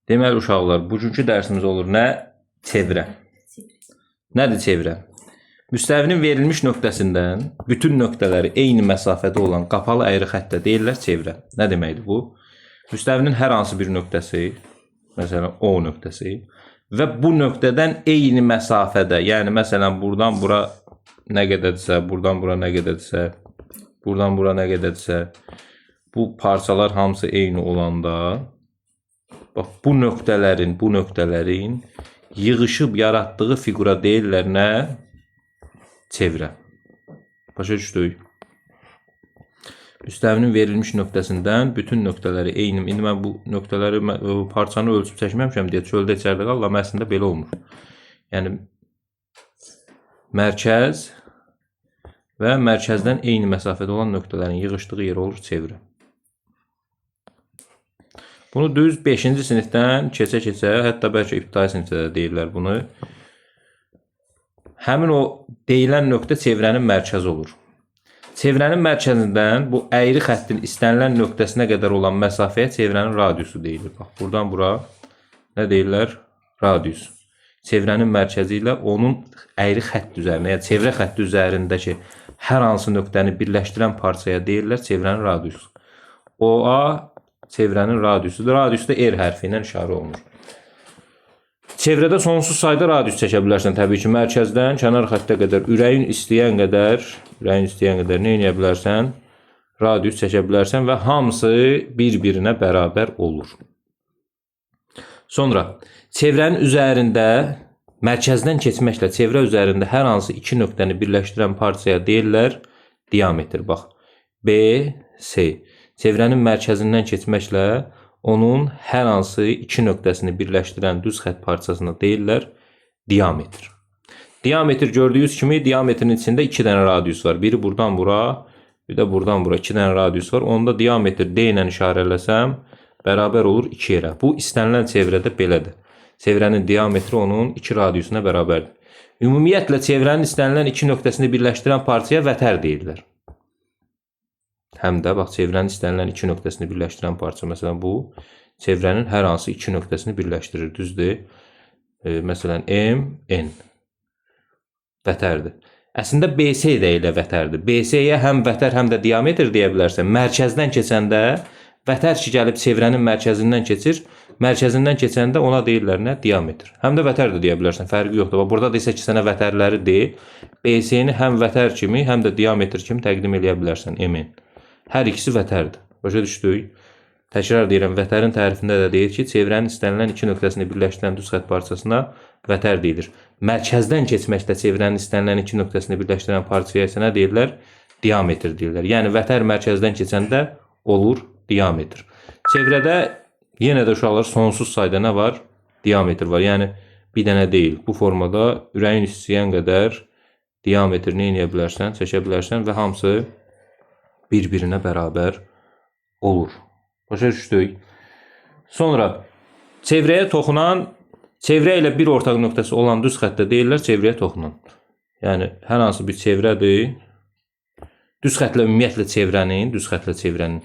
Deməli uşaqlar, bugünkü dərsimiz olur nə? Çevrə. Nədir çevrə? Müstəvinin verilmiş nöqtəsindən bütün nöqtələri eyni məsafədə olan qapalı əyri xəttə deyirlər çevrə. Nə deməkdir bu? Müstəvinin hər hansı bir nöqtəsi, məsələn O nöqtəsi və bu nöqtədən eyni məsafədə, yəni məsələn buradan bura nə qədərdirsə, buradan bura nə qədərdirsə, buradan bura nə qədərdirsə, bu parçalar hamısı eyni olanda, bax bu nöqtələrin yığışıb yaratdığı fiqura deyirlər nə? Çevrə. Başa düşdük? Müstəvinin verilmiş nöqtəsindən bütün nöqtələri eyni. İndi mən bu nöqtələri, parçanı ölçüb çəkməmişəm deyə çöldə içəridə qalır, amma əslində belə olmur. Yəni mərkəz və mərkəzdən eyni məsafədə olan nöqtələrin yığışdığı yer olur çevrə. Bunu düz 5-ci sinifdən keçə-keçə, hətta bəlkə ibtidai sinifdə də deyirlər bunu. Həmin o deyilən nöqtə çevrənin mərkəzi olur. Çevrənin mərkəzindən bu əyri xəttin istənilən nöqtəsinə qədər olan məsafəyə çevrənin radiusu deyilir. Bax, buradan bura nə deyirlər? Radius. Çevrənin mərkəzi ilə onun əyri xətt üzərində, yəni çevrə xətti üzərindəki hər hansı nöqtəni birləşdirən parçaya deyirlər çevrənin radiusu. OA çevrənin radiusudur. Radius da R hərfi ilə işarə olunur. Çevrədə sonsuz sayda radius çəkə bilərsən təbii ki, mərkəzdən kənar xəttə qədər ürəyin istəyən qədər, nə edə bilərsən? Radius çəkə bilərsən və hamısı bir-birinə bərabər olur. Sonra çevrənin üzərində mərkəzdən keçməklə çevrə üzərində hər hansı iki nöqtəni birləşdirən parçaya deyirlər diametr. Bax, B, C. Çevrənin mərkəzindən keçməklə onun hər hansı iki nöqtəsini birləşdirən düz xətt parçasına deyirlər diametr. Diametr gördüyünüz kimi diametrin içində iki dənə radius var. Biri buradan bura, bir də buradan bura iki dənə radius var. Onda diametr D ilə işarələsəm bərabər olur 2 yerə. Bu istənilən çevrədə belədir. Çevrənin diametri onun iki radiusuna bərabərdir. Ümumiyyətlə çevrənin istənilən iki nöqtəsini birləşdirən parçaya vətər deyirlər. Həm də bax çevrənin istənilən iki nöqtəsini birləşdirən parça, məsələn bu çevrənin hər hansı iki nöqtəsini birləşdirir, düzdür? Məsələn M, N vətərdir. Əslində BC də elə vətərdir. BC-yə həm vətər, həm də diametr deyə bilərsən. Mərkəzdən keçəndə vətər ki gəlib çevrənin mərkəzindən keçir, mərkəzindən keçəndə ona deyirlər nə? Diametr. Həm də vətər də deyə bilərsən, fərqi yoxdur. Bax, burada desə ki sənə vətərləri de, BC-ni həm vətər kimi, həm də diametr kimi təqdim eləyə bilərsən, MN. Hər ikisi vətərdir. Başa düşdük? Təkrar deyirəm, vətərin tərifində də deyir ki, çevrənin istənilən iki nöqtəsini birləşdirən düz xətt parçasına vətər deyilir. Mərkəzdən keçməkdə çevrənin istənilən iki nöqtəsini birləşdirən parçaya isə nə deyirlər? Diametr deyirlər. Yəni vətər mərkəzdən keçəndə olur diametr. Çevrədə yenə də uşaqlar sonsuz sayda nə var? Diametr var. Yəni bir dənə deyil. Bu formada ürəyin istəyən qədər diametr nə edə bilərsən, çəkə bilərsən və hamısı bir-birinə bərabər olur. Başa düşdük? Sonra çevrəyə toxunan, çevrə ilə bir ortaq nöqtəsi olan düz xəttə deyirlər çevrəyə toxunan. Yəni hər hansı bir çevrədir. Düz xəttlə ümumiyyətlə çevrənin, düz xəttlə çevrənin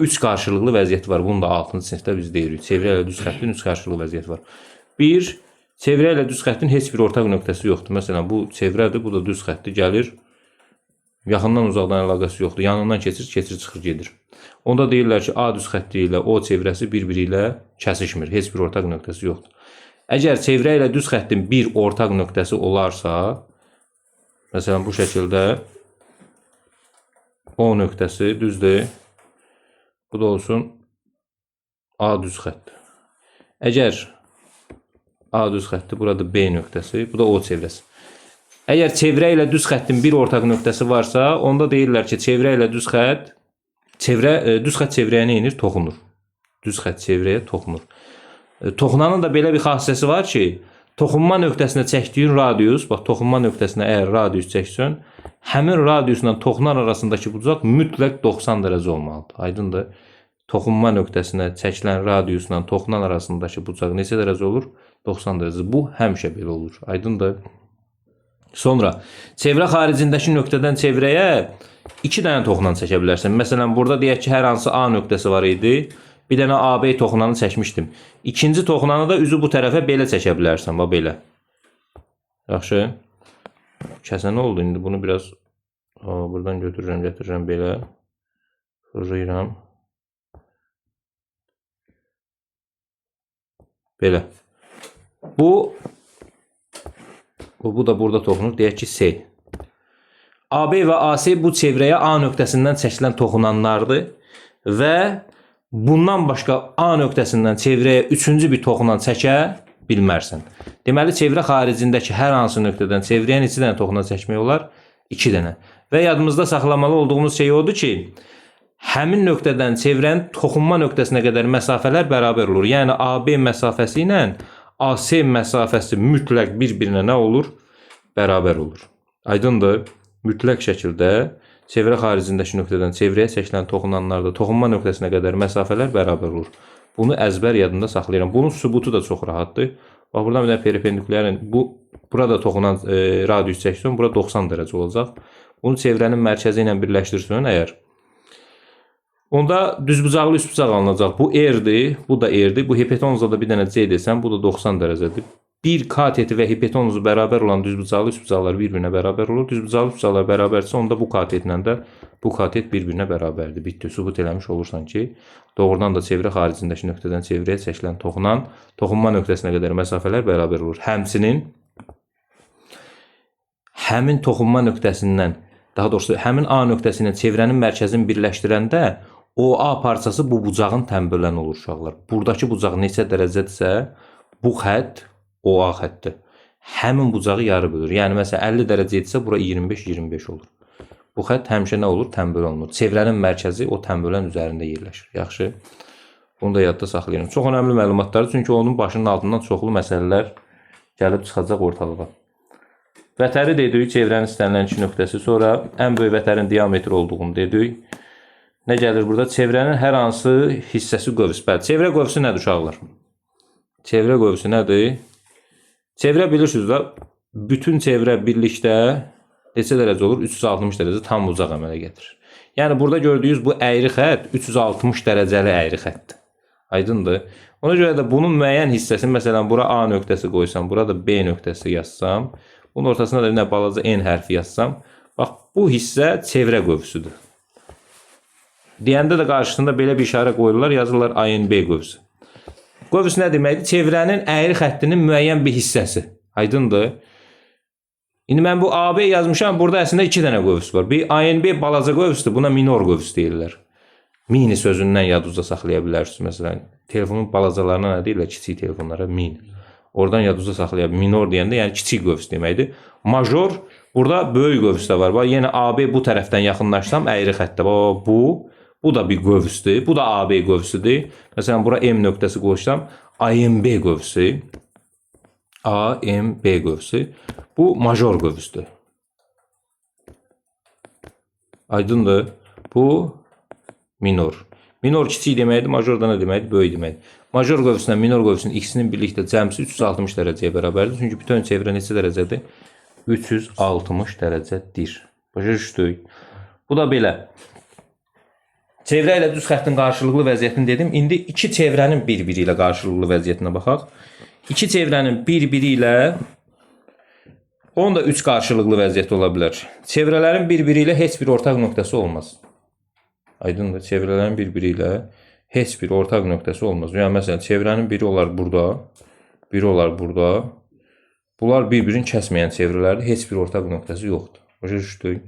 3 qarşılıqlı vəziyyəti var. Bunu da 6-cı sinifdə biz deyirik. Çevrə ilə düz xəttin 3 qarşılıqlı vəziyyəti var. 1, çevrə ilə düz xəttin heç bir ortaq nöqtəsi yoxdur. Məsələn, bu çevrədir, bu da düz xətti gəlir. Yaxından uzaqdan əlaqəsi yoxdur. Yanından keçir, keçir, çıxır, gedir. Onda deyirlər ki, A düz xətti ilə O çevrəsi bir-biri ilə kəsişmir. Heç bir ortaq nöqtəsi yoxdur. Əgər çevrə ilə düz xəttin bir ortaq nöqtəsi olarsa, məsələn, bu şəkildə O nöqtəsi düzdür. Bu da olsun A düz xətti. Əgər A düz xətti, burada B nöqtəsi, bu da O çevrəsi. Əgər çevrə ilə düz xəttin bir ortaq nöqtəsi varsa, onda deyirlər ki, çevrə ilə düz xətt, düz xətt çevrəyə nə edir? Toxunur. Düz xətt çevrəyə toxunur. Toxunanın da belə bir xassəsi var ki, toxunma nöqtəsinə çəkdiyin radius, bax toxunma nöqtəsinə əgər radius çəksən, həmin radiusla toxunan arasındakı bucaq mütləq 90 dərəcə olmalıdır. Aydındır? Toxunma nöqtəsinə çəkilən radiusla toxunan arasındakı bucaq neçə dərəcə olur? 90 dərəcə. Bu həmişə belə olur. Aydındır? Sonra çevrə xaricindəki nöqtədən çevrəyə iki dənə toxunan çəkə bilərsən. Məsələn, burada deyək ki, hər hansı A nöqtəsi var idi. Bir dənə AB toxunanı çəkmişdim. İkinci toxunanı da üzü bu tərəfə belə çəkə bilərsən. Bax belə. Yaxşı. Kəsə nə oldu? İndi bunu biraz buradan götürürəm, gətirirəm belə. Fırlayıram. Belə. Bu da burada toxunur. Deyək ki, C. AB və AC bu çevrəyə A nöqtəsindən çəkilən toxunanlardır və bundan başqa A nöqtəsindən çevrəyə üçüncü bir toxunan çəkə bilmərsən. Deməli, çevrə xaricindəki hər hansı nöqtədən çevrəyə neçə dənə toxunan çəkmək olar? 2 dənə. Və yadımızda saxlamalı olduğumuz şey odur ki, həmin nöqtədən çevrənin toxunma nöqtəsinə qədər məsafələr bərabər olur. Yəni, AB məsafəsi ilə AC məsafəsi mütləq bir-birinə nə olur? Bərabər olur. Aydındır? Mütləq şəkildə çevrə xaricindəki nöqtədən çevrəyə çəkilən toxunanlarda toxunma nöqtəsinə qədər məsafələr bərabər olur. Bunu əzbər yadında saxlayıram. Bunun sübutu da çox rahatdır. Bax, buradan bir dənə perpendikulyar, burada toxunan radius çəksin, bura 90 dərəcə olacaq. Bunu çevrənin mərkəzi ilə birləşdirsin əgər. Onda düzbucaqlı üçbucaq alınacaq. Bu R-dir, bu da R-dir. Bu hipotenuza da bir dənə C desəm, bu da 90 dərəcədir. Bir kateti və hipotenuzu bərabər olan düzbucaqlı üçbucaqlar bir-birinə bərabər olur. Düzbucaqlı üçbucaqlar bərabərsə, onda bu katetlə də bu katet bir-birinə bərabərdir. Bitdi. Sübut eləmiş olursan ki, doğrudan da çevrə xaricindəki nöqtədən çevrəyə çəkilən toxunan, toxunma nöqtəsinə qədər məsafələr bərabər olur. Həmçinin həmin toxunma nöqtəsindən, daha doğrusu həmin A nöqtəsi ilə çevrənin mərkəzini birləşdirəndə OA parçası bu bucağın tənböləni olur uşaqlar. Buradakı bucaq neçə dərəcədirsə, bu xətt OA xəttir. Həmin bucağı yarı bölür. Yəni, məsələn, 50 dərəcə etsə, bura 25-25 olur. Bu xətt həmişə nə olur? Tənbölən olur. Çevrənin mərkəzi o tənbölən üzərində yerləşir. Yaxşı. Bunu da yadda saxlayıram. Çox önəmli məlumatlardır. Çünki onun başının altından çoxlu məsələlər gəlib çıxacaq ortalığa. Vətəri dedik, çevrənin istənilən iki nöqtəsi. Sonra ən böyük vətərin diametri olduğunu dedik. Nə gəlir burada? Çevrənin hər hansı hissəsi qövs. Bəli, çevrə qövsü nədir uşaqlar? Çevrə qövsü nədir? Çevrə bilirsiniz də, bütün çevrə birlikdə neçə dərəcə olur? 360 dərəcə tam bucaq əmələ gətirir. Yəni, burada gördüyünüz bu əyri xətt 360 dərəcəli əyri xəttdir. Aydındır. Ona görə də bunun müəyyən hissəsi, məsələn, bura A nöqtəsi qoysam, bura da B nöqtəsi yazsam, bunun ortasına da bir nə balaca N hərfi yazsam, bax, bu hissə çevrə qövsüdür. Deyəndə də qarşısında belə bir işarə qoyurlar, yazırlar ANB qövsü. Qövs nə deməkdir? Çevrənin əyri xəttinin müəyyən bir hissəsi. Aydındır. İndi mən bu AB yazmışam, burada əslində iki dənə qövs var. Bir ANB balaca qövsdür, buna minor qövs deyirlər. Mini sözündən yadınızda saxlaya bilərsiniz. Məsələn, telefonun balacalarına nə deyirlər? Kiçik telefonlara mini. Oradan yadınızda saxlaya bilərsiniz. Minor deyəndə, yəni kiçik qövs deməkdir. Major, burada böyük qövs də var. Bax, yenə AB bu tərəfdən yaxınlaşsam əyri xəttdə. Bax, bu da bir qövsdür. Bu da AB qövsüdür. Məsələn, bura M nöqtəsi qoysam, AMB qövsü. AMB qövsü. Bu major qövsdür. Aydındır. Bu minor. Minor kiçik deməkdir, major da nə deməkdir? Böyük deməkdir. Major qövsünlə minor qövsünün ikisinin birlikdə cəmsi 360 dərəcəyə bərabərdir. Çünki bütün çevrə neçə dərəcədir? 360 dərəcədir. Başa düşdük. Bu da belə. Çevrə ilə düz xəttin qarşılıqlı vəziyyətini dedim. İndi iki çevrənin bir-biri ilə qarşılıqlı vəziyyətinə baxaq. İki çevrənin bir-biri ilə onun da üç qarşılıqlı vəziyyəti ola bilər. Çevrələrin bir-biri ilə heç bir ortaq nöqtəsi olmaz. Aydındır? Çevrələrin bir-biri ilə heç bir ortaq nöqtəsi olmaz. Yəni, məsələn, çevrənin biri olar burada, biri olar burada. Bunlar bir-birini kəsməyən çevrələrdir. Heç bir ortaq nöqtəsi yoxdur. Başa düşdük?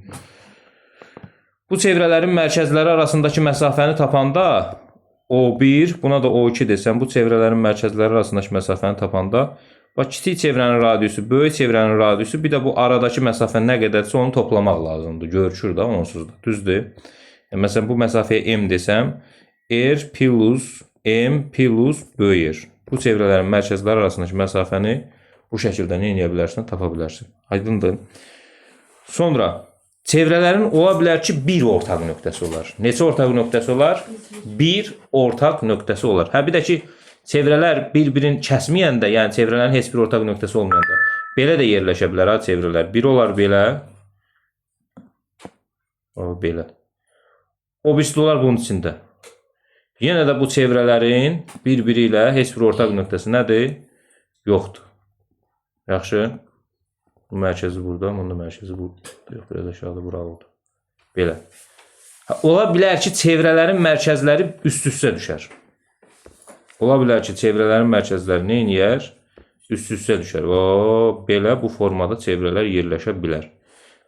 Bu çevrələrin mərkəzləri arasındakı məsafəni tapanda O1, buna da O2 desəm, bu çevrələrin mərkəzləri arasındakı məsafəni tapanda, bax, kiçik çevrənin radiusu, böyük çevrənin radiusu, bir də bu aradakı məsafə nə qədərsə onu toplamaq lazımdır. Görüşür də, onsuz da. Düzdür? Yəni, məsələn, bu məsafəyə M desəm, R plus M plus böyük R. Bu çevrələrin mərkəzləri arasındakı məsafəni bu şəkildə nə edə bilərsən, tapa bilərsən. Aydındır? Sonra çevrələrin ola bilər ki, bir ortaq nöqtəsi olar. Neçə ortaq nöqtəsi olar? Bir ortaq nöqtəsi olar. Hə, bir də ki, çevrələr bir-birini kəsməyəndə, yəni çevrələrin heç bir ortaq nöqtəsi olmayanda, belə də yerləşə bilər ha çevrələr. Biri olar belə, o belə. O birisi də olar bunun içində. Yenə də bu çevrələrin bir-biri ilə heç bir ortaq nöqtəsi nədir? Yoxdur. Yaxşı. Bu mərkəzi burada, bunun da mərkəzi bu. Yox, biraz aşağıda buralıdır. Belə. Ola bilər ki, çevrələrin mərkəzləri üst-üstə düşər. Ola bilər ki, çevrələrin mərkəzləri nə eləyər? Üst-üstə düşər. O, belə bu formada çevrələr yerləşə bilər.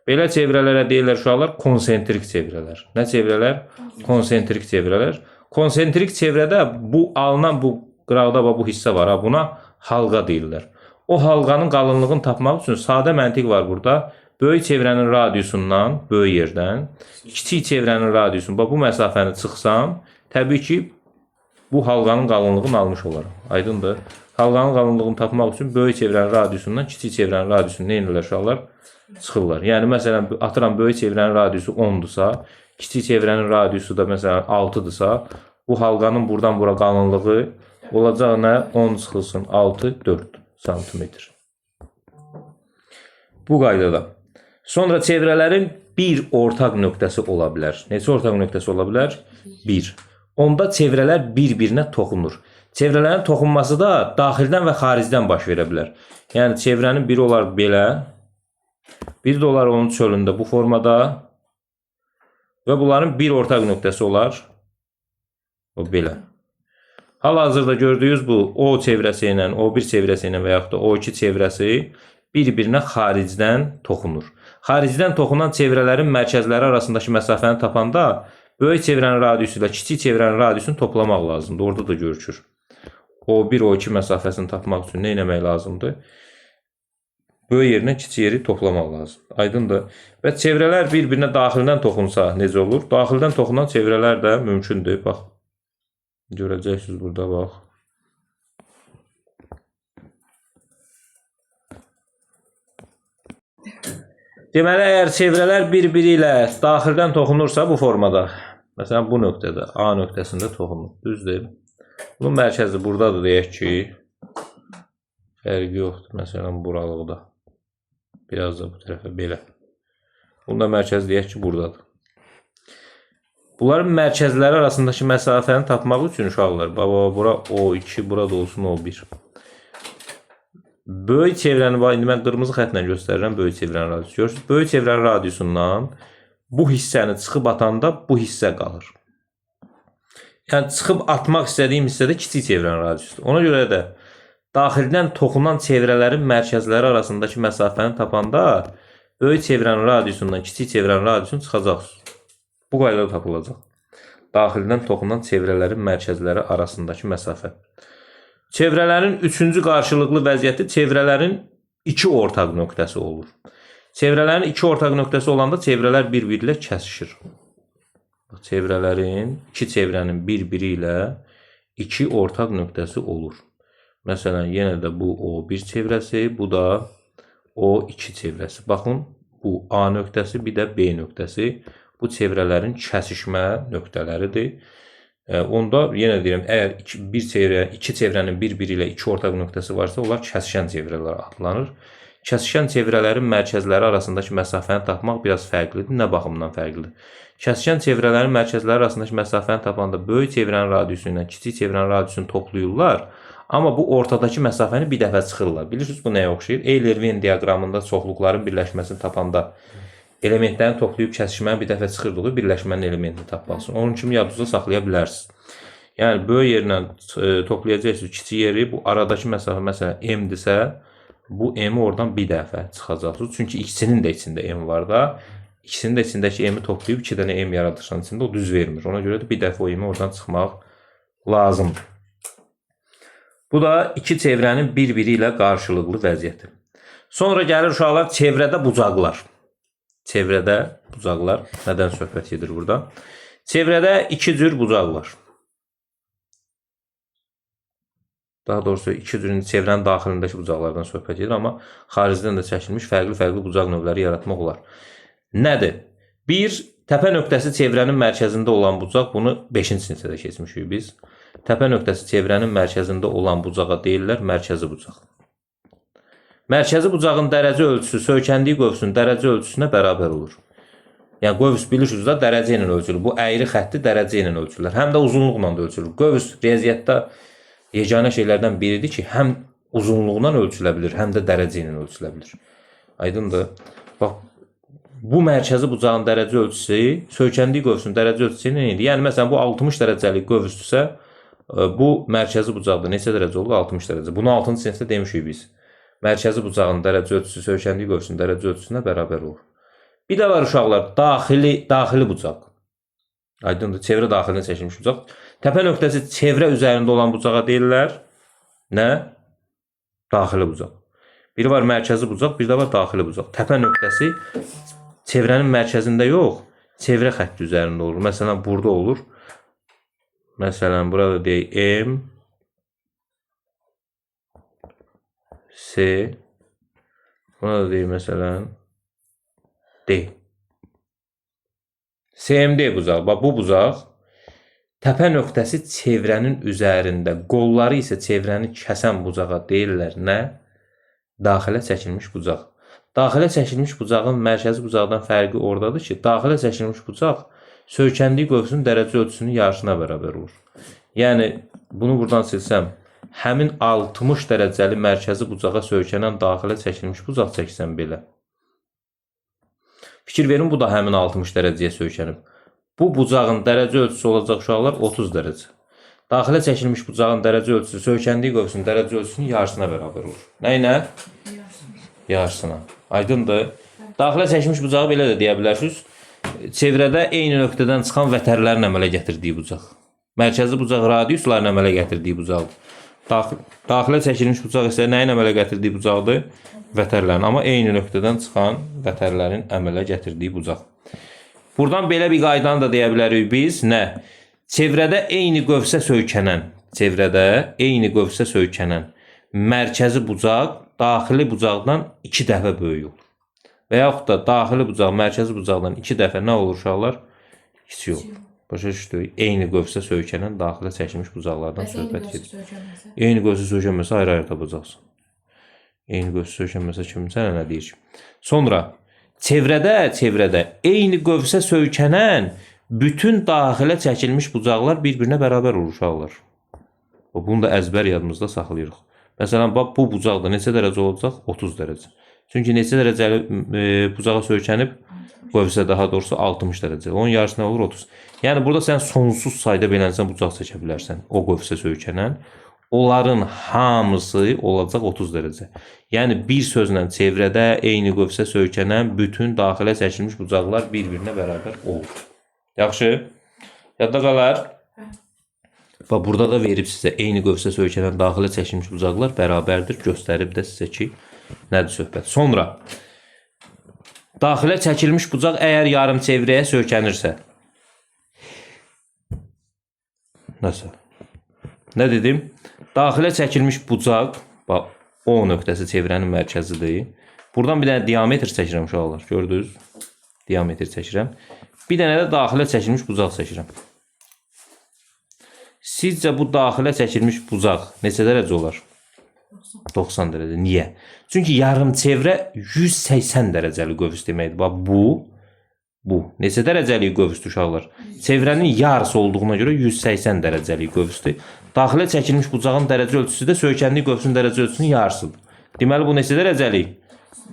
Belə çevrələrə deyirlər uşaqlar konsentrik çevrələr. Nə çevrələr? Konsentrik çevrələr. Konsentrik çevrədə bu alınan bu qıraqda bu hissə var. Ha, buna halqa deyirlər. O halqanın qalınlığını tapmaq üçün sadə məntiq var burada. Böyük çevrənin radiusundan, böyük yerdən, kiçik çevrənin radiusundan bax bu məsafəni çıxsam, təbii ki, bu halqanın qalınlığını almış olaram. Aydındır? Halqanın qalınlığını tapmaq üçün böyük çevrənin radiusundan kiçik çevrənin radiusunu nə edirlər uşaqlar? Çıxırlar. Yəni məsələn atıram böyük çevrənin radiusu 10-dursa, kiçik çevrənin radiusu da məsələn 6-dırsa, bu halqanın buradan bura qalınlığı olacaq nə? 10 çıxılsın 6, 4 santimetr. Bu qaydada. Sonra çevrələrin bir ortaq nöqtəsi ola bilər. Neçə ortaq nöqtəsi ola bilər? 1. Onda çevrələr bir-birinə toxunur. Çevrələrin toxunması da daxildən və xaricdən baş verə bilər. Yəni çevrənin biri olar belə, biri də olar onun çölündə bu formada və bunların bir ortaq nöqtəsi olar. O belə. Hal-hazırda gördüyünüz bu O çevrəsi ilə, O1 çevrəsi ilə və yaxud da O2 çevrəsi bir-birinə xaricdən toxunur. Xaricdən toxunan çevrələrin mərkəzləri arasındakı məsafəni tapanda böyük çevrənin radiusu ilə kiçik çevrənin radiusunu toplamaq lazımdır. Orada da görükür. O1, O2 məsafəsini tapmaq üçün nə etmək lazımdır? Böyük yerinə kiçik yeri toplamaq lazımdır. Aydındır? Və çevrələr bir-birinə daxildən toxunsa necə olur? Daxildən toxunan çevrələr də mümkündür. Bax, görəcəksiniz burada bax. Deməli, əgər çevrələr bir-biri ilə daxildən toxunursa bu formada, məsələn bu nöqtədə, A nöqtəsində toxunur. Düzdür? Bunun mərkəzi buradadır deyək ki, fərqi yoxdur. Məsələn, buralıqda. Biraz da bu tərəfə belə. Bunun da mərkəzi deyək ki, buradadır. Bunların mərkəzləri arasındakı məsafəni tapmaq üçün uşaqlar, baba, bura O2, burada olsun O1. Böyük çevrəni, indi mən qırmızı xətlə göstərirəm böyük çevrənin radiusu. Görürsünüz, böyük çevrənin radiusundan bu hissəni çıxıb atanda bu hissə qalır. Yəni çıxıb atmaq istədiyim hissədə kiçik çevrənin radiusudur. Ona görə də daxildən toxunan çevrələrin mərkəzləri arasındakı məsafəni tapanda böyük çevrənin radiusundan kiçik çevrənin radiusunu çıxacaqsınız. Bu qaydada tapılacaq. Daxildən toxunan çevrələrin mərkəzləri arasındakı məsafə. Çevrələrin üçüncü qarşılıqlı vəziyyəti çevrələrin iki ortaq nöqtəsi olur. Çevrələrin iki ortaq nöqtəsi olanda çevrələr bir-biri ilə kəsişir. Bax, çevrələrin, iki çevrənin bir-biri ilə iki ortaq nöqtəsi olur. Məsələn, yenə də bu O1 çevrəsi, bu da O2 çevrəsi. Baxın, bu A nöqtəsi, bir də B nöqtəsi. Bu çevrələrin kəsişmə nöqtələridir. Onda yenə deyirəm, əgər iki çevrənin bir-biri ilə iki ortaq nöqtəsi varsa, onlar kəsişən çevrələr adlanır. Kəsişən çevrələrin mərkəzləri arasındakı məsafəni tapmaq biraz fərqlidir. Nə baxımdan fərqlidir? Kəsişən çevrələrin mərkəzləri arasındakı məsafəni tapanda böyük çevrənin radiusu ilə kiçik çevrənin radiusunu toplayırlar. Amma bu ortadakı məsafəni bir dəfə çıxırlar. Bilirsiniz bu nəyə oxşayır? Euler-Venn diaqramında çoxluqların birləşməsini tapanda elementlərini toplayıb kəsişməni bir dəfə çıxırdıq, birləşmənin elementini tapmaq üçün. Onun kimi yadınızda saxlaya bilərsiniz. Yəni böyük yerlə toplayacaqsınız kiçik yeri, bu aradakı məsafə məsələn m-dirsə, bu m-i oradan bir dəfə çıxacaqsınız. Çünki ikisinin də içində m var da. İkisinin də içindəki m-i toplayıb 2 dənə m yaradırsan içində o düz vermir. Ona görə də bir dəfə o m-i oradan çıxmaq lazımdır. Bu da iki çevrənin bir-biri ilə qarşılıqlı vəziyyəti. Sonra gəlir uşaqlar çevrədə bucaqlar. Çevrədə bucaqlar. Nədən söhbət gedir burada? Çevrədə iki cür bucaq var. Daha doğrusu iki cür çevrənin daxilindəki bucaqlardan söhbət gedir, amma xaricdən də çəkilmiş fərqli-fərqli bucaq növləri yaratmaq olar. Nədir? Bir, təpə nöqtəsi çevrənin mərkəzində olan bucaq, bunu 5-ci sinifdə də keçmişik biz. Təpə nöqtəsi çevrənin mərkəzində olan bucağa deyirlər mərkəzi bucaq. Mərkəzi bucağın dərəcə ölçüsü söykəndiyi qövsün dərəcə ölçüsünə bərabər olur. Yəni qövs bilirsiniz də dərəcə ilə ölçülür. Bu əyri xətti dərəcə ilə ölçülür. Həm də uzunluqla da ölçülür. Qövs riyaziyyatda yeganə şeylərdən biridir ki, həm uzunluqla ölçülə bilir, həm də dərəcə ilə ölçülə bilir. Aydındır? Bax, bu mərkəzi bucağın dərəcə ölçüsü söykəndiyi qövsün dərəcə ölçüsü ilə eynidir. Yəni məsələn bu 60 dərəcəlik qövsdürsə, bu mərkəzi bucaqda neçə dərəcə olur? 60 dərəcə. Bunu 6-cı sinifdə demişik biz. Mərkəzi bucağın dərəcə ölçüsü söykəndiyi qövsün dərəcə ölçüsünə bərabər olur. Bir də var uşaqlar, daxili bucaq. Aydındır? Çevrə daxilinə çəkilmiş bucaq. Təpə nöqtəsi çevrə üzərində olan bucağa deyirlər. Nə? Daxili bucaq. Biri var mərkəzi bucaq, bir də var daxili bucaq. Təpə nöqtəsi çevrənin mərkəzində yox, çevrə xətti üzərində olur. Məsələn, burada olur. Məsələn, burada deyək M, C, buna da deyək məsələn D. CMD bucağı. Bax, bu bucaq təpə nöqtəsi çevrənin üzərində, qolları isə çevrəni kəsən bucağa deyirlər nə? Daxilə çəkilmiş bucaq. Daxilə çəkilmiş bucağın mərkəzi bucaqdan fərqi oradadır ki, daxilə çəkilmiş bucaq söykəndiyi qövsün dərəcə ölçüsünün yarısına bərabər olur. Yəni, bunu buradan silsəm, həmin 60 dərəcəli mərkəzi bucağa söykənən daxilə çəkilmiş bucaq çəksəm belə. Fikir verin, bu da həmin 60 dərəcəyə söykənib. Bu bucağın dərəcə ölçüsü olacaq uşaqlar 30 dərəcə. Daxilə çəkilmiş bucağın dərəcə ölçüsü söykəndiyi qövsün dərəcə ölçüsünün yarısına bərabər olur. Nə ilə? Yarısına. Aydındır? Daxilə çəkilmiş bucağı belə də deyə bilərsiniz. Çevrədə eyni nöqtədən çıxan vətərlərin əmələ gətirdiyi bucaq. Mərkəzi bucaq radiusların əmələ gətirdiyi bucaqdır. Daxilə çəkilmiş bucaq isə nəyin əmələ gətirdiyi bucaqdır? Vətərlərin. Amma eyni nöqtədən çıxan vətərlərin əmələ gətirdiyi bucaq. Buradan belə bir qaydanı da deyə bilərik biz. Nə? Çevrədə eyni qövsə söykənən, çevrədə eyni qövsə söykənən mərkəzi bucaq daxili bucaqdan 2 dəfə böyük olur. Və yaxud da daxili bucaq mərkəzi bucaqdan 2 dəfə nə olur uşaqlar? Kiçik olur. Başa düşdük? Eyni qövsə söykənən daxilə çəkilmiş bucaqlardan söhbət gedir. Eyni qövsə söykənməsə ayrı-ayrı tapacaqsın. Eyni qövsə söykənməsə kim sənə nə deyir? Sonra çevrədə eyni qövsə söykənən bütün daxilə çəkilmiş bucaqlar bir-birinə bərabər olur uşaqlar. Bunu da əzbər yadımızda saxlayırıq. Məsələn, bax, bu bucaqda neçə dərəcə olacaq? 30 dərəcə. Çünki neçə dərəcəli bucağa söykənib? Qövsə daha doğrusu 60 dərəcə. Onun yarısı nə olur? 30. Yəni, burada sən sonsuz sayda belənsən bucaq çəkə bilərsən. O qövsə söykənən. Onların hamısı olacaq 30 dərəcə. Yəni, bir sözlə çevrədə eyni qövsə söykənən bütün daxilə çəkilmiş bucaqlar bir-birinə bərabər olur. Yaxşı? Yadda qalar? Bax, burada da verib sizə eyni qövsə söykənən daxilə çəkilmiş bucaqlar bərabərdir. Göstərib də sizə ki, nədir söhbət. Sonra, daxilə çəkilmiş bucaq əgər yarım çevrəyə söykənirsə. Nəsə? Nə dedim? Daxilə çəkilmiş bucaq, bax, O nöqtəsi çevrənin mərkəzidir. Buradan bir dənə diametr çəkirəm uşaqlar. Gördünüz? Diametr çəkirəm. Bir dənə də daxilə çəkilmiş bucaq çəkirəm. Sizcə bu daxilə çəkilmiş bucaq neçə dərəcə olar? 90 dərəcə. Niyə? Çünki yarım çevrə 180 dərəcəli qövs deməkdir. Bax, bu. Neçə dərəcəlik qövsdür uşaqlar? Çevrənin yarısı olduğuna görə 180 dərəcəlik qövsdür. Daxilə çəkilmiş bucağın dərəcə ölçüsü də söykəndiyi qövsün dərəcə ölçüsünün yarısıdır. Deməli, bu neçə dərəcəlik?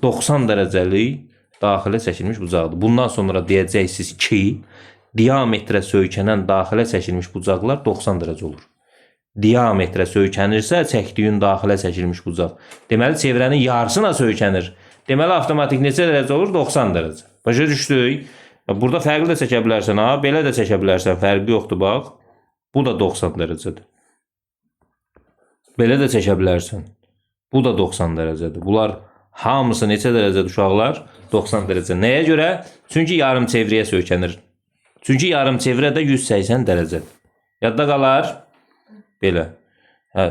90 dərəcəlik daxilə çəkilmiş bucaqdır. Bundan sonra deyəcəksiniz ki, diametrə söykənən daxilə çəkilmiş bucaqlar 90 dərəcə olur. Diametrə söykənirsə, çəkdiyin daxilə çəkilmiş bucaq. Deməli, çevrənin yarısına söykənir. Deməli, avtomatik neçə dərəcə olur? 90 dərəcə. Başa düşdük? Burada fərqli də çəkə bilərsən, ha? Belə də çəkə bilərsən. Fərqi yoxdur, bax. Bu da 90 dərəcədir. Belə də çəkə bilərsən. Bu da 90 dərəcədir. Bunlar hamısı neçə dərəcədir uşaqlar? 90 dərəcə. Nəyə görə? Çünki yarım çevrəyə söykənir. Çünki yarım çevrə də 180 dərəcədir. Yadda qalar? Belə. Hə,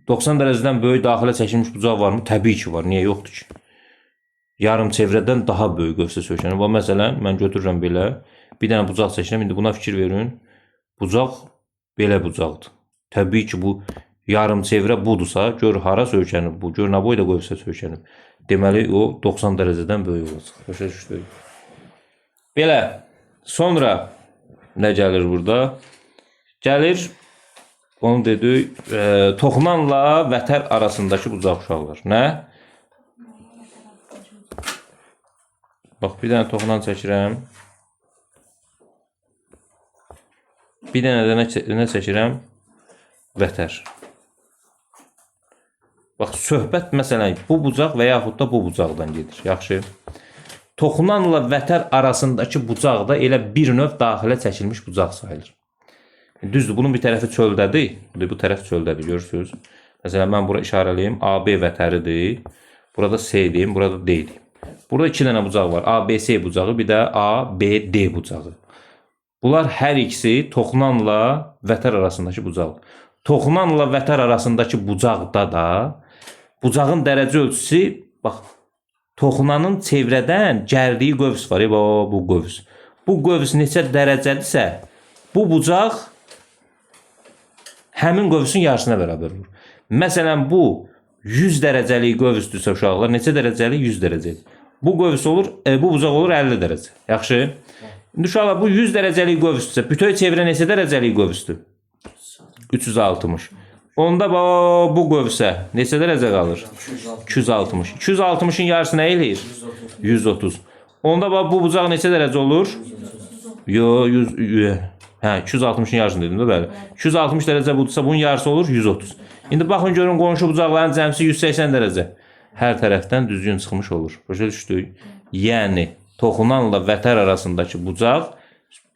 90 dərəcədən böyük daxilə çəkilmiş bucaq varmı? Təbii ki var. Niyə yoxdur ki? Yarım çevrədən daha böyük qövsə söykənir. Bax, məsələn, mən götürürəm belə. Bir dənə bucaq çəkirəm. İndi buna fikir verin. Bucaq belə bucaqdır. Təbii ki, bu yarım çevrə budursa, gör hara söykənib bu, gör nə boyda qövsə söykənib. Deməli, o 90 dərəcədən böyük olacaq. Başa düşdük. Belə. Sonra nə gəlir burada? Gəlir, onu dedik, toxunanla vətər arasındakı bucaq uşaqlar. Nə? Bax, bir dənə toxunan çəkirəm. Bir dənə də nə çəkirəm? Vətər. Bax, söhbət məsələn bu bucaq və yaxud da bu bucaqdan gedir. Yaxşı. Toxunanla vətər arasındakı bucaq da elə bir növ daxilə çəkilmiş bucaq sayılır. Düzdür, bunun bir tərəfi çöldədir. Bu tərəf çöldədir, görürsünüz. Məsələn, mən bura işarələyim. AB vətəridir. Burada C deyim, burada D deyim. Burada iki dənə bucaq var. ABC bucağı, bir də ABD bucağı. Bunlar hər ikisi toxunanla vətər arasındakı bucaqdır. Toxunanla vətər arasındakı bucaqda da bucağın dərəcə ölçüsü, bax, toxunanın çevrədən gəldiyi qövs var. Bu qövs. Bu qövs neçə dərəcədirsə, bu bucaq həmin qövsün yarısına bərabər olur. Məsələn, bu 100 dərəcəlik qövsdürsə uşaqlar, neçə dərəcəlik? 100 dərəcəlik. Bu qövs olur, bu bucaq olur 50 dərəcə. Yaxşı. İndi uşaqlar, bu 100 dərəcəlik qövsdürsə, bütöv çevrə neçə dərəcəlik qövsdür? 360. Onda bu qövsə neçə dərəcə qalır? 260. 260-ın yarısı nə eləyir? 130. Onda bu bucaq neçə dərəcə olur? Yo, 100, hə, 260-ın yarısını dedim də, bəli. 260 dərəcə budursa, bunun yarısı olur 130. İndi baxın görün, qonşu bucaqların cəmsi 180 dərəcə. Hər tərəfdən düzgün çıxmış olur. Başa düşdük? Yəni, toxunanla vətər arasındakı bucaq,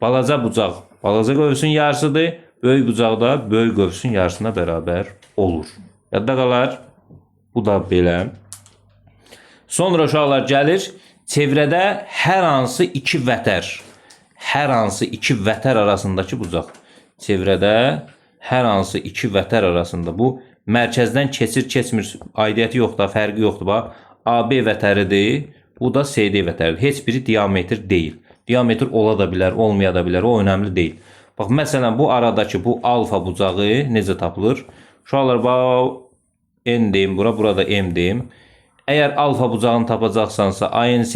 balaca bucaq, balaca qövsün yarısıdır. Böyük bucaq da böyük qövsün yarısına bərabər olur. Yadda qalar? Bu da belə. Sonra uşaqlar gəlir, çevrədə hər hansı iki vətər, hər hansı iki vətər arasındakı bucaq. Çevrədə hər hansı iki vətər arasında bu mərkəzdən keçir, keçmir, aidiyyəti yoxdur, fərqi yoxdur. Bax, AB vətəridir, bu da CD vətəridir. Heç biri diametr deyil. Diametr ola da bilər, olmaya da bilər, o önəmli deyil. Bax, məsələn, bu aradakı bu alfa bucağı necə tapılır? Uşaqlar, bax, N deyim bura, burada M deyim. Əgər alfa bucağını tapacaqsansa, ANC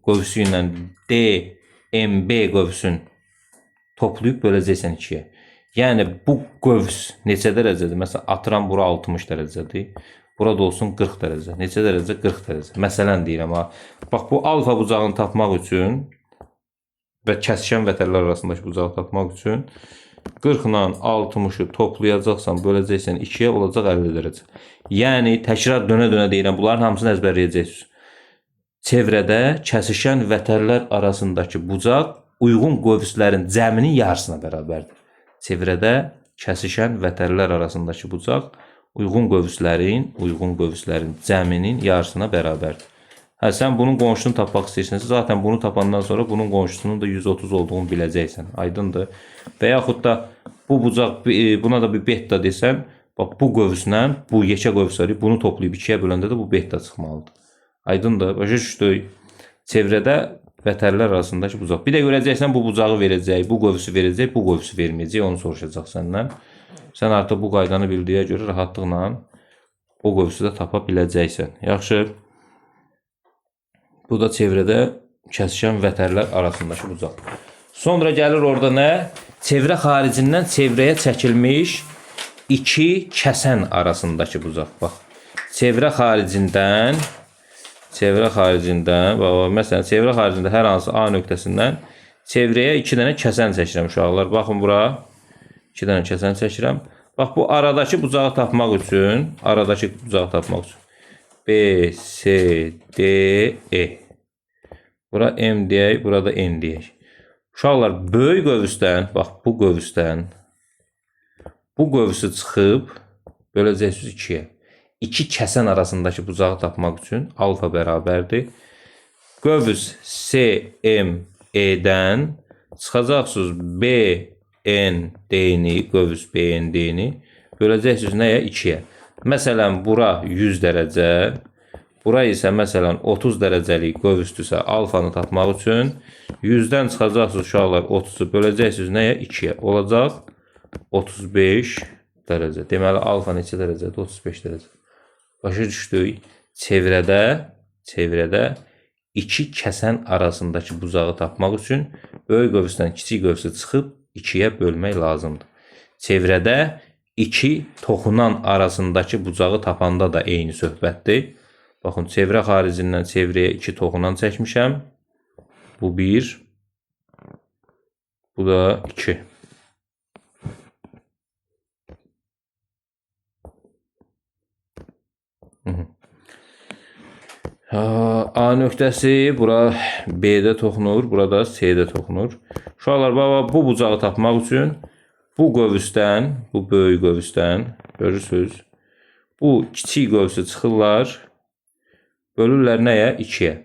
qövsü ilə DMB qövsün toplayıb böləcəksən 2-yə. Yəni, bu qövs neçə dərəcədir? Məsələn, atıram, bura 60 dərəcədir. Burada olsun 40 dərəcə. Neçə dərəcə? 40 dərəcə. Məsələn deyirəm, ha. Bax, bu alfa bucağını tapmaq üçün və kəsişən vətərlər arasındakı bucağı tapmaq üçün 40 ilə 60-ı toplayacaqsan, böləcəksən 2-yə, olacaq 50 dərəcə. Yəni, təkrar dönə-dönə deyirəm, bunların hamısını əzbərləyəcəksiniz. Çevrədə kəsişən vətərlər arasındakı bucaq uyğun qövslərin cəminin yarısına bərabərdir. Çevrədə kəsişən vətərlər arasındakı bucaq uyğun qövslərin cəminin yarısına bərabərdir. Hə, sən bunun qonşusunu tapmaq istəyirsənsə, zaten bunu tapandan sonra bunun qonşusunun da 130 olduğunu biləcəksən. Aydındır. Və yaxud da bu bucaq, buna da bir beta desən, bax bu qövslə bu yekə qövs arayıb, bunu toplayıb 2-yə böləndə də bu beta çıxmalıdır. Aydındır. Başa düşdük. Çevrədə vətərlər arasındakı bucaq. Bir də görəcəksən bu bucağı verəcək, bu qövsü verəcək, bu qövsü verməyəcək, onu soruşacaq səndən. Sən artıq bu qaydanı bildiyə görə rahatlıqla o qövsü də tapa biləcəksən. Yaxşı. Bu da çevrədə kəsişən vətərlər arasındakı bucaq. Sonra gəlir orada nə? Çevrə xaricindən çevrəyə çəkilmiş iki kəsən arasındakı bucaq. Bax, çevrə xaricindən, bax, məsələn, çevrə xaricində hər hansı A nöqtəsindən çevrəyə iki dənə kəsən çəkirəm uşaqlar. Baxın bura, iki dənə kəsən çəkirəm. Bax, bu aradakı bucağı tapmaq üçün, B, C, D, E. Bura M deyək, burada N deyək. Uşaqlar, böyük qövsdən, bax bu qövsdən, bu qövsü çıxıb böləcəksiniz 2-yə. İki kəsən arasındakı bucağı tapmaq üçün alfa bərabərdir. Qövs C, M, E-dən çıxacaqsınız B, N, D-ni, qövs B, N, D-ni böləcəksiniz nəyə? 2-yə. Məsələn, bura 100 dərəcə, bura isə məsələn 30 dərəcəlik qövsdürsə alfanı tapmaq üçün 100-dən çıxacaqsınız uşaqlar 30-u böləcəksiniz nəyə? 2-yə. Olacaq 35 dərəcə. Deməli, alfa neçə dərəcədir? 35 dərəcə. Başa düşdük. Çevrədə İki kəsən arasındakı bucağı tapmaq üçün böyük qövsdən kiçik qövsü çıxıb 2-yə bölmək lazımdır. Çevrədə iki toxunan arasındakı bucağı tapanda da eyni söhbətdir. Baxın, çevrə xaricindən çevrəyə iki toxunan çəkmişəm. Bu 1, bu da 2. A nöqtəsi bura B-də toxunur, burada C-də toxunur. Uşaqlar, baba, bu bucağı tapmaq üçün bu qövsdən, bu böyük qövsdən, görürsünüz, bu kiçik qövsü çıxırlar, bölürlər nəyə? 2-yə.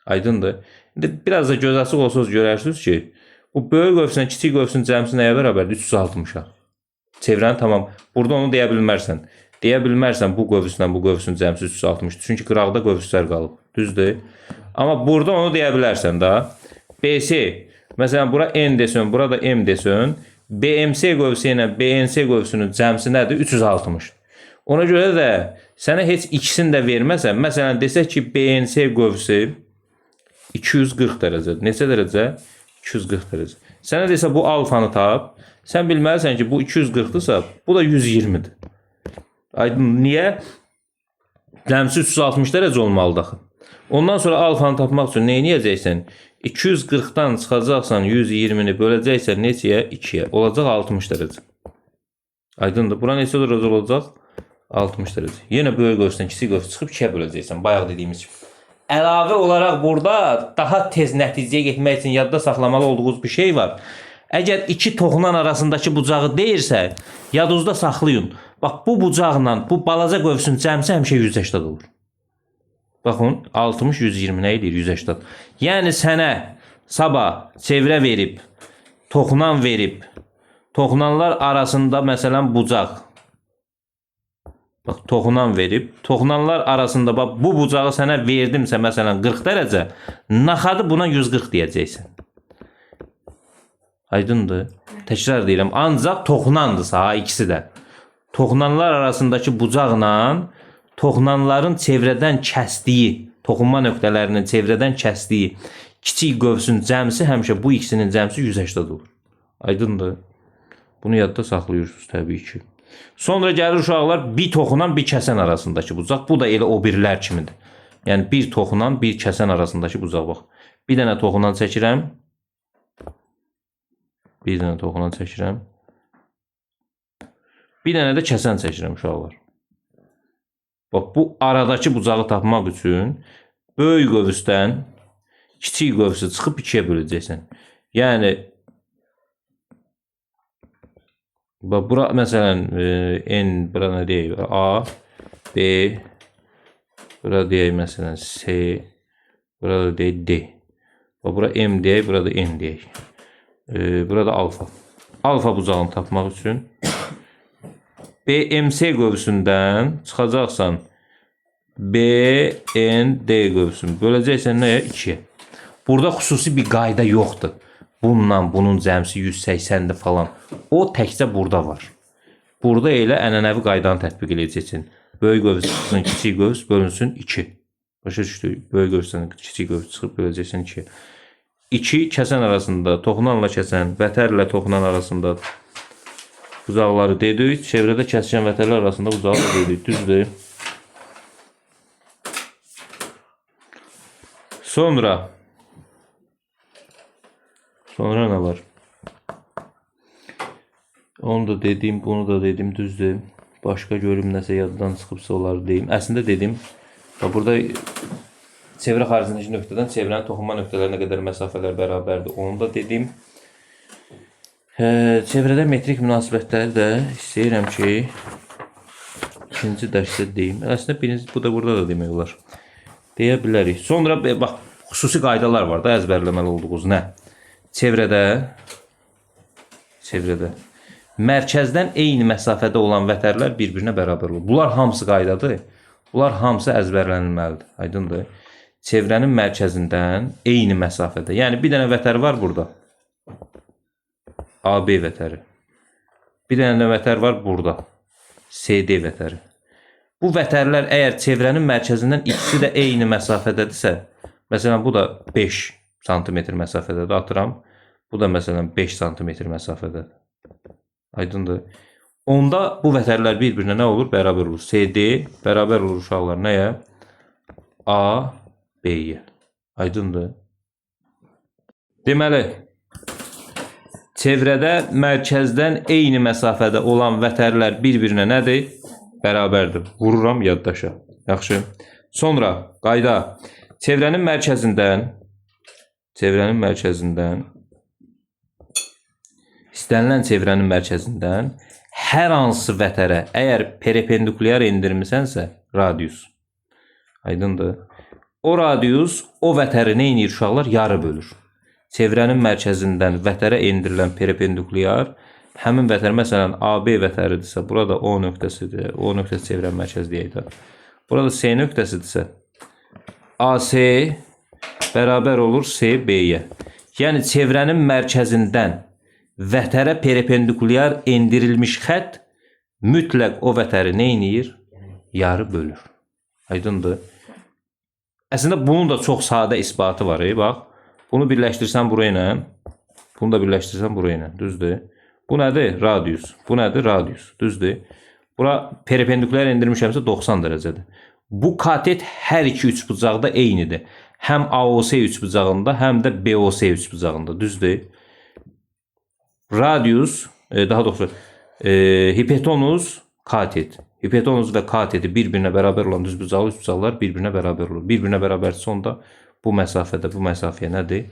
Aydındır. İndi biraz da göz açıq olsanız görərsiniz ki, bu böyük qövslə kiçik qövsün cəmsi nəyə bərabərdir? 360-a. Çevrəni tamam. Burada onu deyə bilmərsən. Deyə bilmərsən bu qövslə bu qövsün cəmsi 360. Çünki qıraqda qövslər qalıb. Düzdür? Amma burada onu deyə bilərsən da. BC, məsələn, bura N desin, bura da M desin. BMC qövsü ilə BNC qövsünün cəmsi nədir? 360. Ona görə də sənə heç ikisini də verməsən, məsələn, desək ki, BNC qövsü 240 dərəcədir. Neçə dərəcə? 240 dərəcə. Sənə desə bu alfanı tap, sən bilməlisən ki, bu 240-dırsa, bu da 120-dir. Aydın, niyə? Cəmsi 360 dərəcə olmalıdır axı. Ondan sonra alfanı tapmaq üçün nə edəcəksən? 240-dan çıxacaqsan 120-ni böləcəksən neçəyə? 2-yə. Olacaq 60 dərəcə. Aydındır. Bura neçə dərəcə olacaq? 60 dərəcə. Yenə böyük qövsdən kiçik qövs çıxıb 2-yə böləcəksən. Bayaq dediyimiz kimi. Əlavə olaraq burada daha tez nəticəyə getmək üçün yadda saxlamalı olduğunuz bir şey var. Əgər iki toxunan arasındakı bucağı deyirsə, yadınızda saxlayın. Bax, bu bucaqla bu balaca qövsün cəmsi həmişə 180 olur. Baxın, 60, 120 nə edir? 180. Yəni sənə sabah çevrə verib, toxunan verib, toxunanlar arasında məsələn bucaq. Bax, toxunan verib, toxunanlar arasında bax, bu bucağı sənə verdimsə məsələn 40 dərəcə, naxadı buna 140 deyəcəksən. Aydındır? Təkrar deyirəm, ancaq toxunandırsa ha ikisi də. Toxunanlar arasındakı bucaqla toxunanların çevrədən kəsdiyi, toxunma nöqtələrinin çevrədən kəsdiyi kiçik qövsün cəmsi həmişə bu ikisinin cəmsi 180 olur. Aydındır? Bunu yadda saxlayırsınız təbii ki. Sonra gəlir uşaqlar bir toxunan bir kəsən arasındakı bucaq. Bu da elə o birilər kimidir. Yəni bir toxunan bir kəsən arasındakı bucaq bax. Bir dənə toxunan çəkirəm. Bir dənə toxunan çəkirəm. Bir dənə də kəsən çəkirəm uşaqlar. Bax, bu aradakı bucağı tapmaq üçün böyük qövsdən kiçik qövsü çıxıb 2-yə böləcəksən. Yəni bax, bura məsələn N, bura nə deyək? A, B, bura deyək məsələn C, bura da deyək D. Bax, bura M deyək, bura da N deyək. Burada alfa. Alfa bucağını tapmaq üçün BMC qövsündən çıxacaqsan BND qövsünü böləcəksən nəyə? 2-yə. Burada xüsusi bir qayda yoxdur. Bununla bunun cəmsi 180-dir falan. O təkcə burada var. Burada elə ənənəvi qaydanı tətbiq eləyəcəksin. Böyük qövs çıxsın, kiçik qövs bölünsün 2. Başa düşdük? Böyük qövsdən kiçik qövs çıxıb böləcəksən 2-yə. 2 kəsən arasında, toxunanla kəsən, vətərlə toxunan arasında bucaqları dedik. Çevrədə kəsişən vətərlər arasında bucağı da dedik. Düzdür? Sonra nə var? Onu da dedim, bunu da dedim, düzdür. Başqa görüm nəsə yaddan çıxıbsa onları deyim. Əslində dedim, bax burada çevrə xaricindəki nöqtədən çevrənin toxunma nöqtələrinə qədər məsafələr bərabərdir. Onu da dedim. Çevrədə metrik münasibətləri də istəyirəm ki, ikinci dərsdə deyim. Əslində birinci, bu da burada da demək olar. Deyə bilərik. Sonra bax, xüsusi qaydalar var da əzbərləməli olduğunuz nə? Çevrədə mərkəzdən eyni məsafədə olan vətərlər bir-birinə bərabər olur. Bunlar hamısı qaydadır. Bunlar hamısı əzbərlənilməlidir. Aydındır? Çevrənin mərkəzindən eyni məsafədə. Yəni bir dənə vətər var burada. AB vətəri. Bir dənə də vətər var burada. CD vətəri. Bu vətərlər əgər çevrənin mərkəzindən ikisi də eyni məsafədədirsə, Məsələn, bu da 5 sm məsafədədir, atıram. Bu da məsələn 5 sm məsafədədir. Aydındır. Onda bu vətərlər bir-birinə nə olur? Bərabər olur. CD bərabər olur uşaqlar nəyə? A, B-yə. Aydındır. Deməli, çevrədə mərkəzdən eyni məsafədə olan vətərlər bir-birinə nədir? Bərabərdir. Vururam yaddaşa. Yaxşı. Sonra qayda. Çevrənin mərkəzindən istənilən çevrənin mərkəzindən hər hansı vətərə əgər perpendikulyar endirmisənsə, radius. Aydındır. O radius o vətəri nə edir uşaqlar? Yarı bölür. Çevrənin mərkəzindən vətərə endirilən perpendikulyar həmin vətər, məsələn AB vətəridirsə, burada O nöqtəsidir. O nöqtəsi çevrənin mərkəzi deyək də. Burada S nöqtəsidirsə, AC bərabər olur SB-yə. Yəni çevrənin mərkəzindən vətərə perpendikulyar endirilmiş xətt mütləq o vətəri nə eləyir? Yarı bölür. Aydındır. Əslində bunun da çox sadə isbatı var, bax. Bunu birləşdirsən buraya ilə, bunu da birləşdirsən buraya ilə, düzdür? Bu nədir? Radius. Bu nədir? Radius. Düzdür? Bura perpendikulyar endirmişəmsə 90 dərəcədir. Bu katet hər iki üçbucaqda eynidir. Həm AOC üçbucağında, həm də BOC üçbucağında, düzdür? Radius, daha doğrusu hipotenuz katet. Hipotenuz və kateti bir-birinə bərabər olan düzbucaqlı üçbucaqlar bir-birinə bərabər olur. Bir-birinə bərabərsə onda bu məsafədə bu məsafəyə nədir?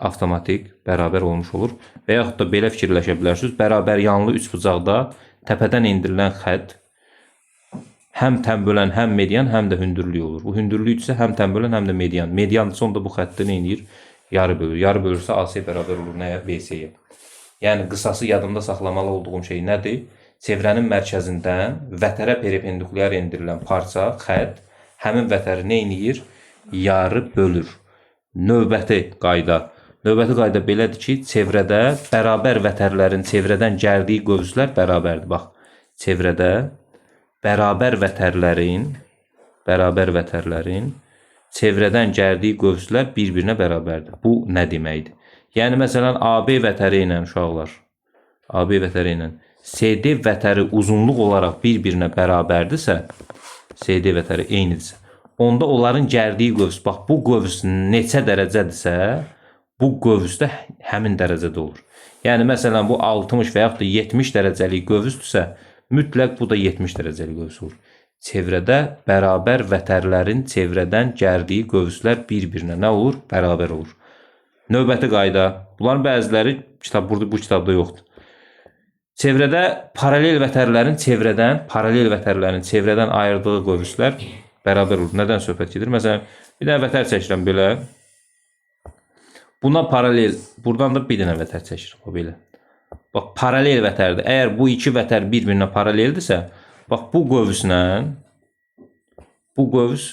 Avtomatik bərabər olmuş olur. Və yaxud da belə fikirləşə bilərsiniz. Bərabər yanlı üçbucaqda təpədən endirilən xətt həm tənbölən, həm median, həm də hündürlük olur. Bu hündürlükdürsə həm tənbölən, həm də median. Mediandırsa onda bu xətti nə edir? Yarı bölür. Yarı bölürsə AC bərabər olur nəyə? BC-yə. Yəni qısası yadımda saxlamalı olduğum şey nədir? Çevrənin mərkəzindən vətərə perpendikulyar endirilən parça, xətt həmin vətəri nə edir? Yarı bölür. Növbəti qayda. Növbəti qayda belədir ki, çevrədə bərabər vətərlərin çevrədən gəldiyi qövslər bərabərdir. Bax, çevrədə bərabər vətərlərin çevrədən gəldiyi qövslər bir-birinə bərabərdir. Bu nə deməkdir? Yəni məsələn AB vətəri ilə uşaqlar, AB vətəri ilə CD vətəri uzunluq olaraq bir-birinə bərabərdirsə, CD vətəri eynidirsə, onda onların gəldiyi qövs, bax bu qövs neçə dərəcədirsə, bu qövs də həmin dərəcədə olur. Yəni məsələn bu 60 və yaxud da 70 dərəcəlik qövsdürsə, mütləq bu da 70 dərəcəlik qövs olur. Çevrədə bərabər vətərlərin çevrədən gəldiyi qövslər bir-birinə nə olur? Bərabər olur. Növbəti qayda. Bunların bəziləri kitab burada bu kitabda yoxdur. Çevrədə paralel vətərlərin çevrədən ayırdığı qövslər bərabər olur. Nədən söhbət gedir? Məsələn, bir dənə vətər çəkirəm belə. Buna paralel, buradan da bir dənə vətər çəkirəm. O belə. Bax, paralel vətərdir. Əgər bu iki vətər bir-birinə paraleldirsə, bax bu qövslə bu qövs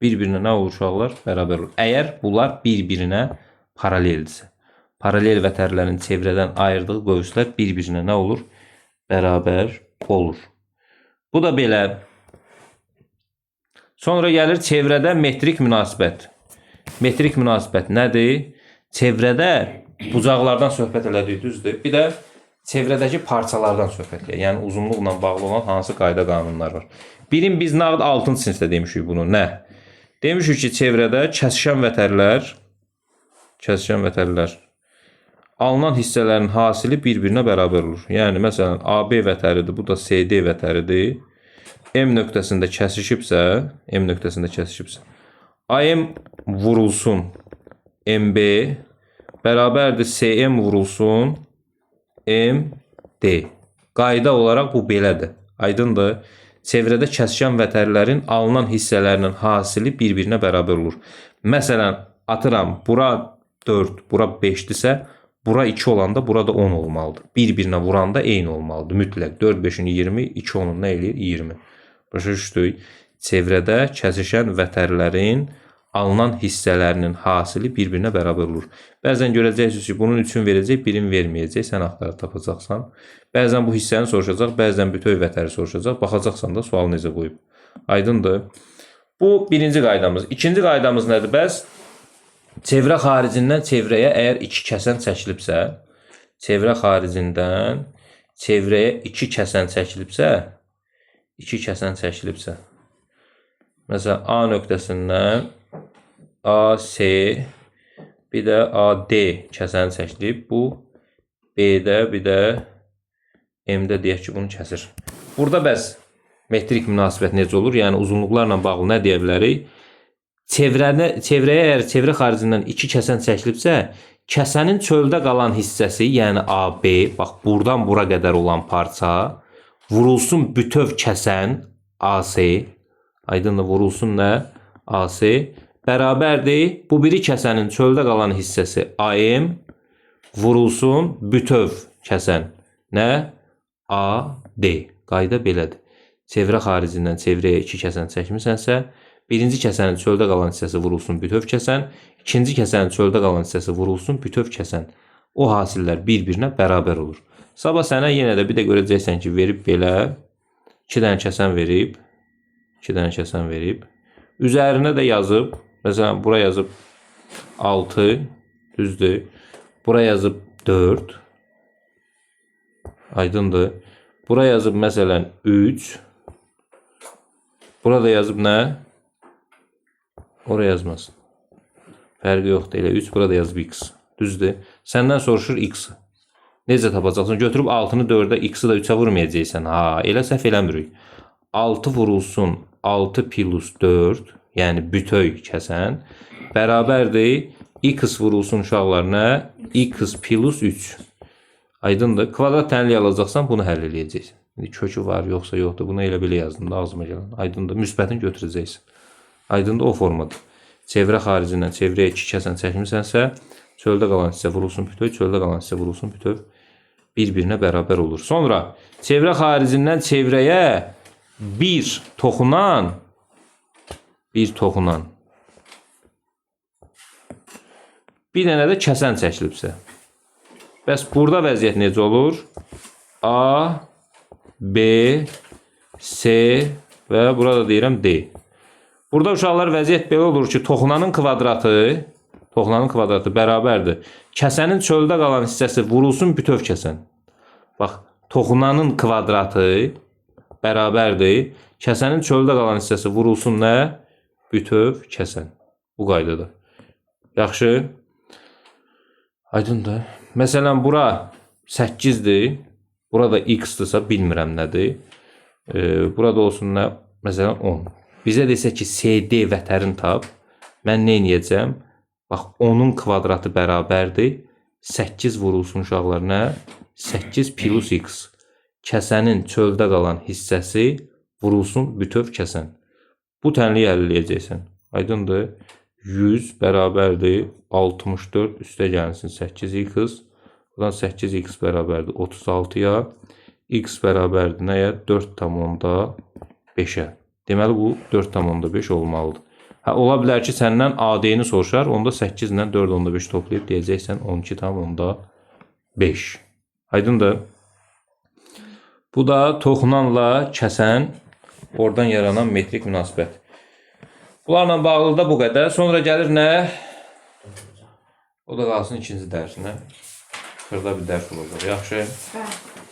bir-birinə nə olur uşaqlar? Bərabər olur. Əgər bunlar bir-birinə paraleldirsə. Paralel vətərlərin çevrədən ayırdığı qövslər bir-birinə nə olur? Bərabər olur. Bu da belə. Sonra gəlir çevrədə metrik münasibət. Metrik münasibət nədir? Çevrədə bucaqlardan söhbət elədik, düzdür? Bir də çevrədəki parçalardan söhbət eləyək. Yəni uzunluqla bağlı olan hansı qayda qanunlar var. Birin biz nağd 6-cı sinifdə demişik bunu. Nə? Demişik ki, çevrədə kəsişən vətərlər alınan hissələrin hasili bir-birinə bərabər olur. Yəni məsələn AB vətəridir, bu da CD vətəridir. M nöqtəsində kəsişibsə, AM vurulsun MB bərabərdir SM vurulsun MD. Qayda olaraq bu belədir. Aydındır. Çevrədə kəsişən vətərlərin alınan hissələrinin hasili bir-birinə bərabər olur. Məsələn, atıram, bura 4, bura 5-dirsə, bura 2 olanda burada 10 olmalıdır. Bir-birinə vuranda eyni olmalıdır. Mütləq 4, 5-ini 20, 2 10-un nə eləyir? 20. Başa düşdük. Çevrədə kəsişən vətərlərin alınan hissələrinin hasili bir-birinə bərabər olur. Bəzən görəcəksiniz ki, bunun üçün verəcək, birini verməyəcək. Sən axtarıb tapacaqsan. Bəzən bu hissəni soruşacaq, bəzən bütöv vətəri soruşacaq. Baxacaqsan da sualı necə qoyub. Aydındır. Bu birinci qaydamız. İkinci qaydamız nədir bəs? Çevrə xaricindən çevrəyə əgər iki kəsən çəkilibsə, çevrə xaricindən çevrəyə iki kəsən çəkilibsə, iki kəsən çəkilibsə. Məsələn, A nöqtəsindən AC, bir də AD kəsən çəkilib. Bu B-də, bir də M-də deyək ki, bunu kəsir. Burada bəs metrik münasibət necə olur? Yəni uzunluqlarla bağlı nə deyə bilərik? Çevrəyə əgər çevrə xaricindən iki kəsən çəkilibsə, kəsənin çöldə qalan hissəsi, yəni AB, bax buradan bura qədər olan parça vurulsun bütöv kəsən AC, aydındır, vurulsun nə? AC bərabərdir. Bu biri kəsənin çöldə qalan hissəsi AM vurulsun bütöv kəsən nə? AD. Qayda belədir. Çevrə xaricindən çevrəyə iki kəsən çəkmisənsə, birinci kəsənin çöldə qalan hissəsi vurulsun bütöv kəsən, ikinci kəsənin çöldə qalan hissəsi vurulsun bütöv kəsən. O hasillər bir-birinə bərabər olur. Sabah sənə yenə də bir də görəcəksən ki, verib belə 2 dənə kəsən verib, 2 dənə kəsən verib. Üzərinə də yazıb, məsələn, bura yazıb 6, düzdür. Bura yazıb 4. Aydındır. Bura yazıb məsələn 3. Burada yazıb nə? Oraya yazmasın. Fərqi yoxdur. Elə 3, burada yazıb x. Düzdür. Səndən soruşur x-i. Necə tapacaqsan? Götürüb 6-nı 4-ə, x-i də 3-ə vurmayacaqsan. Ha, elə səhv eləmirik. 6 vurulsun 6 plus 4, yəni bütöv kəsən, bərabərdir. X vurulsun uşaqlar nə? X plus 3. Aydındır. Kvadrat tənliyi alacaqsan, bunu həll eləyəcəksən. İndi kökü var, yoxsa yoxdur. Bunu elə belə yazdım da ağzıma gələn. Aydındır. Müsbətini götürəcəksən. Aydındır, o formadır. Çevrə xaricindən çevrəyə iki kəsən çəkmisənsə, çöldə qalan hissə vurulsun bütöv, çöldə qalan hissə vurulsun bütöv bir-birinə bərabər olur. Sonra çevrə xaricindən çevrəyə bir toxunan bir dənə də kəsən çəkilibsə. Bəs burada vəziyyət necə olur? A, B, C və burada deyirəm D. Burada uşaqlar vəziyyət belə olur ki, toxunanın kvadratı bərabərdir. Kəsənin çöldə qalan hissəsi vurulsun bütöv kəsən. Bax, toxunanın kvadratı bərabərdir. Kəsənin çöldə qalan hissəsi vurulsun nə? Bütöv kəsən. Bu qaydada. Yaxşı. Aydındır. Məsələn, bura 8-dir. Burada x-dirsə bilmirəm nədir. Burada olsun nə? Məsələn, 10. Bizə desə ki, CD vətərini tap. Mən nə eləyəcəm? Bax, 10-un kvadratı bərabərdir. 8 vurulsun uşaqlar nə? 8 plus x. Kəsənin çöldə qalan hissəsi vurulsun bütöv kəsən. Bu tənliyi həll eləyəcəksən. Aydındır. 100 bərabərdir 64 üstə gəlsin 8x. Buradan 8x bərabərdir 36-ya. X bərabərdir nəyə? 4,5-ə. Deməli, bu 4,5 olmalıdır. Hə, ola bilər ki, səndən AD-ni soruşar. Onda 8 ilə 4,5 toplayıb deyəcəksən 12,5. Aydındır. Bu da toxunanla kəsən, oradan yaranan metrik münasibət. Bunlarla bağlı da bu qədər. Sonra gəlir nə? O da qalsın ikinci dərsinə. Xırda bir dərs olacaq. Yaxşı. Bəli.